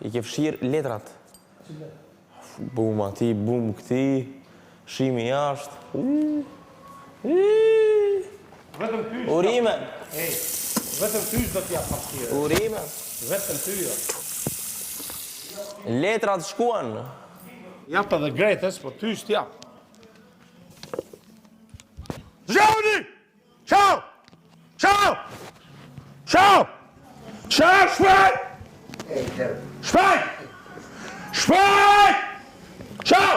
I ke fshirë letrat. Bum ati, bum këti, shimi jashtë. Vetëm ty. Urime. Ej, vetëm ty s'do t'jap hapësirë. Urime. Vetëm ty jo. Letrat shkuan. Jap edhe Gretës, po ty s't'jap. Zhoni! Ciao! Ciao! Ciao! Ciao, shpejt! Shpejt! Shpejt! Ciao!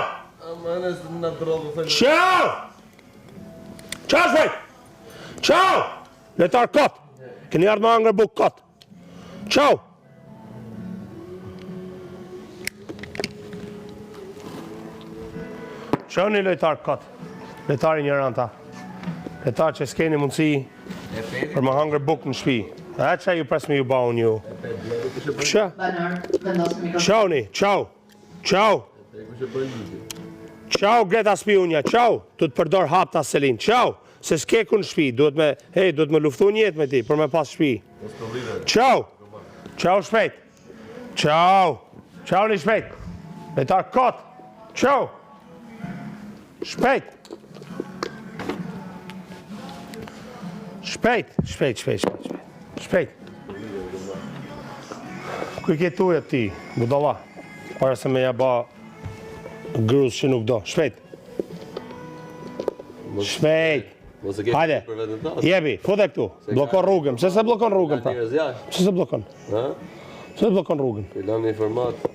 Ciao! Ciao, shpejt! Ciao! Lojtar kot! Keni ardhë me hangër bukë kot! Ciao! Ciao një lojtar kot. Lojtar injoranta. Lojtar që s'keni mundësi për me hangër bukë në shpi. A ça ju pres me ju ba unë ju? Qa? Ciao një, ciao. Ciao. Ciao Greta Spiunja, ciao. Tu të përdor hapta Selin. Ciao. Se s'ke ku në shpi, duhet me, hej, duhet me luftu një jetë me ti, për me pas shpi. Ciao. Ciao shpejt. Ciao. Ciao një shpejt. Lojtar kot. Ciao. Shpejt. Shpejt, shpejt, shpejt, shpejt, shpejt. Shpejt. Ku i ke tuja ti, budalla? Para se me ja ba gruz që nuk do. Shpejt. Shpejt. Hajde. Jepi, fute këtu. Blloko rrugën. Pse se bllokon rrugën pra? Pse se bllokon? Pse se bllokon rrugën?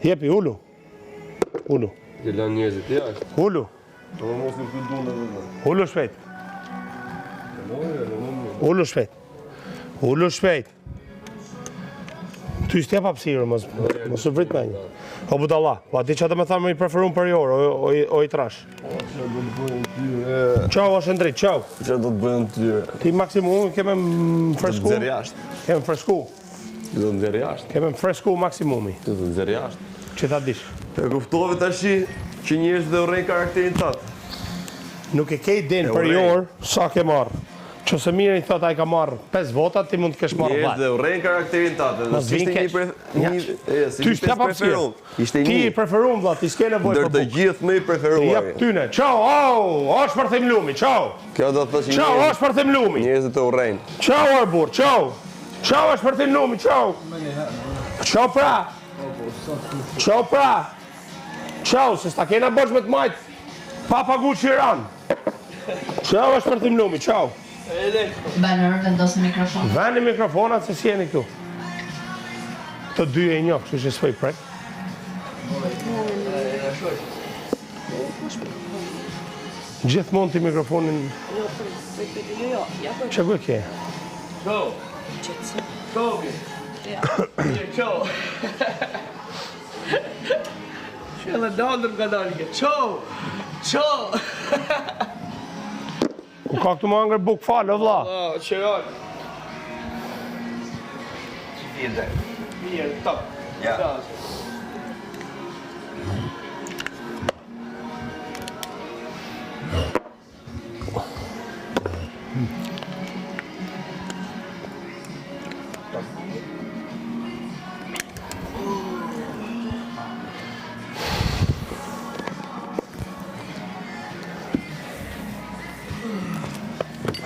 Jepi, ulu. Ulu. I lanë njerëzit jashtë. Ulu. Ulu shpejt. Ulu shpejt. Ulu shpejt. Ty s't'jap hapësirë, mos, mos u vrit me një. O budalla, po a di ça do me thanë më i preferum për orë, o, o, o i trash. Ciao, o Shëndrit, ciao. Që do të bëjnë ty? Ti maksimum ke me më fresku. Nxjerr jashtë. Ke me fresku. Do të nxjerr jashtë. Ke me më fresku maksimumi. Do të nxjerr jashtë. Që ta dish. E kuptove tashi që njerëzit e urrejnë karakterin tat. Nuk e ke idenë për orë sa ke marrë. Qëse mirë i thot ai ka marrë 5 vota, ti mund të kesh marrë 10. Njerëzit e urrejnë karakterin tat. Mos Ishte vin një keq. pre... një e, si Ty ishte s't'jap hapësirë. preferum. Ishte Ti një. i preferum vlla, ti s'ke nevojë Ndër për të bukë. gjithë më i Ti jap preferuari. tyne. Ciao, au, o shpërthim lumi, ciao. Kjo do të thotë që Ciao, o njerëzit shpërthim lumi. njerëzit e urrejnë. Ciao, or burr, ciao. Ciao, o shpërthim lumi, ciao. Ciao pra. Ciao pra. Ciao, se s'ta kena borxh me të majt. Pa pagu qiran. Ciao, o shpërthim lumi, ciao. Banor, vendosi mikrofonat. Veni mikrofonat se si jeni këtu. Të dy e njoh, kështu që s'po i prek. Gjithmonë ti mikrofonin... Jo, prit, prit, prit, jo, jo, ja po. Që ku e ke? Go. Go. Ço. Edhe dalëm ka dalë ke. Ço. Ço. Ku ka këtu më hangër bukë falë, o vlla? Oh, qeral. Mirë, top. Ja.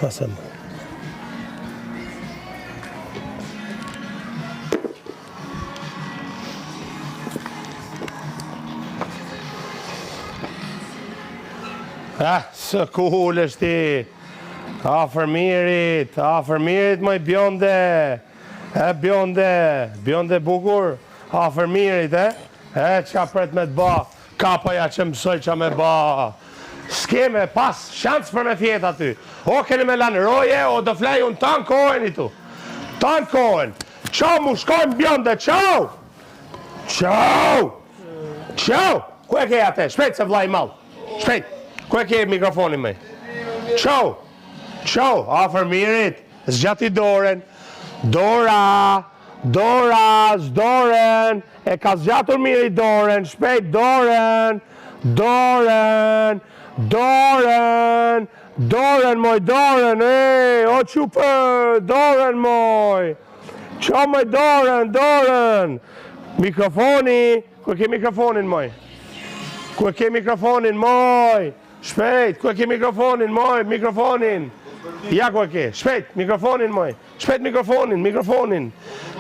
Hasan. Ah, së kulesh ti. Afër mirit, afër mirit, moj bjonde. E bjonde, bjonde bukur, afër mirit, e? E, qa pret me të ba, kapoja që mësoj qa me ba. S'ke me pas shans për me fjet aty. O keni me lanë roje, o do flej unë tanë kohën i tu. Tanë kohën. Qau mu shkojmë bjonde, qau! Qau! Qau! Ku e ke atë? Shpejt se vllai i madh. Shpejt. Ku e ke mikrofonin moj? Ço. Ço, afër Mirit. Zgjati dorën. Dora. Dora, s'dorën. E ka zgjatur Miri dorën. Shpejt dorën. Dorën. Dorën. Dorën moj, dorën. Ej, o çupë, dorën moj. Ço moj dorën, dorën. Mikrofoni. Ku e ke mikrofonin moj? Ku e ke mikrofonin moj? Shpejt, ku e ke mikrofonin moj? Mikrofonin. Ja ku e ke. Shpejt, mikrofonin moj. Shpejt mikrofonin, mikrofonin.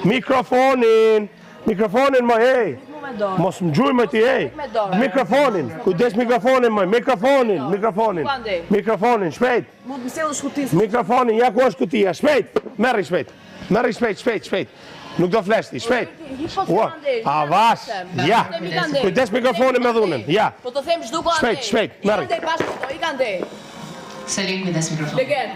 Mikrofonin. Mikrofonin moj, ej. Mos më gjuj moj ti, ej. Mikrofonin. Kujdes mikrofonin moj, mikrofonin, mikrofonin. Mikrofonin, shpejt. Mund të më sjellësh kutinë. Mikrofonin, ja ku është kutia, shpejt. Merri shpejt. Merri shpejt, shpejt, shpejt. Nuk do flesh ti, shpejt. Ua, avash, ja. Kujdes mikrofonin me dhunën, ja. Po të them zhduku andej. Shpejt, shpejt, merri. Ik andej bashkë me to, ik andej. Selim, kujdes mikrofonin. Legen.